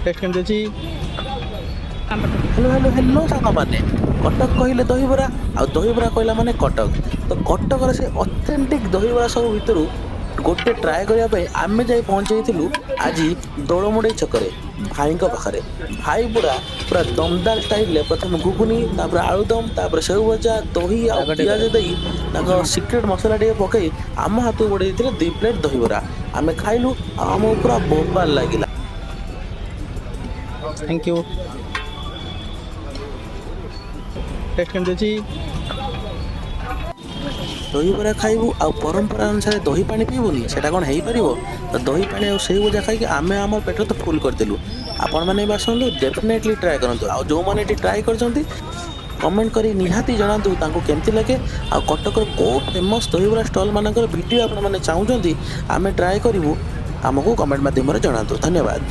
Test କେମିତି ଅଛି? Hello, hello, hello ସାଙ୍ଗମାନେ। କଟକ କହିଲେ ଦହିବରା ଆଉ ଦହିବରା କହିଲା ମାନେ କଟକ। ତ କଟକର ସେ ଅଥେଣ୍ଟିକ୍ ଦହିବରା ସବୁ ଭିତରୁ ଗୋଟେ ଟ୍ରାଏ କରିବା ପାଇଁ ଆମେ ଯାଇ ପହଞ୍ଚାଇଥିଲୁ ଆଜି ଦୋଳମୁଣ୍ଡେଇ ଛକରେ ଭାଇଙ୍କ ପାଖରେ। ଭାଇ ପୁରା ପୁରା ଦମଦାର ଷ୍ଟାଇଲରେ ପ୍ରଥମେ ଘୁଗୁନି, ତାପରେ ଆଳୁଦମ, ତାପରେ ସେଉ ଭଜା, ଦହି ଆଉ ପିଆଜ ଦେଇ ତାଙ୍କ ସିକ୍ରେଟ୍ ମସଲା ଟିକେ ପକେଇ ଆମ ହାତକୁ ବଢ଼େଇ ଦେଇଥିଲେ 2 ପ୍ଲେଟ୍ ଦହିବରା। ଆମେ ଖାଇଲୁ ଆଉ ଆମକୁ ପୁରା ବୋବାଲ ଲାଗିଲା। Thank you. Test କେମିତି ଅଛି? ଦହିବରା ଖାଇବୁ ଆଉ ପରମ୍ପରା ଅନୁସାରେ ଦହି ପାଣି ପିଇବୁନି, ସେଇଟା କ'ଣ ହେଇପାରିବ? ତ ଦହି ପାଣି ଆଉ ସେଉ ଭଜା ଖାଇକି ଆମେ ଆମ ପେଟ ତ ଫୁଲ୍ କରିଦେଲୁ। ଆପଣମାନେ ବି ଆସନ୍ତୁ, ଡେଫିନେଟଲି ଟ୍ରାଏ କରନ୍ତୁ। ଆଉ ଯେଉଁମାନେ ଏଠି ଟ୍ରାଏ କରିଛନ୍ତି, କମେଣ୍ଟ କରି ନିହାତି ଜଣାନ୍ତୁ ତାଙ୍କୁ କେମିତି ଲାଗେ। ଆଉ କଟକର କେଉଁ ଫେମସ୍ ଦହିବରା ଷ୍ଟଲ୍ ମାନଙ୍କର ଭିଡ଼ିଓ ଆପଣମାନେ ଚାହୁଁଛନ୍ତି ଆମେ ଟ୍ରାଏ କରିବୁ, ଆମକୁ କମେଣ୍ଟ ମାଧ୍ୟମରେ ଜଣାନ୍ତୁ। ଧନ୍ୟବାଦ।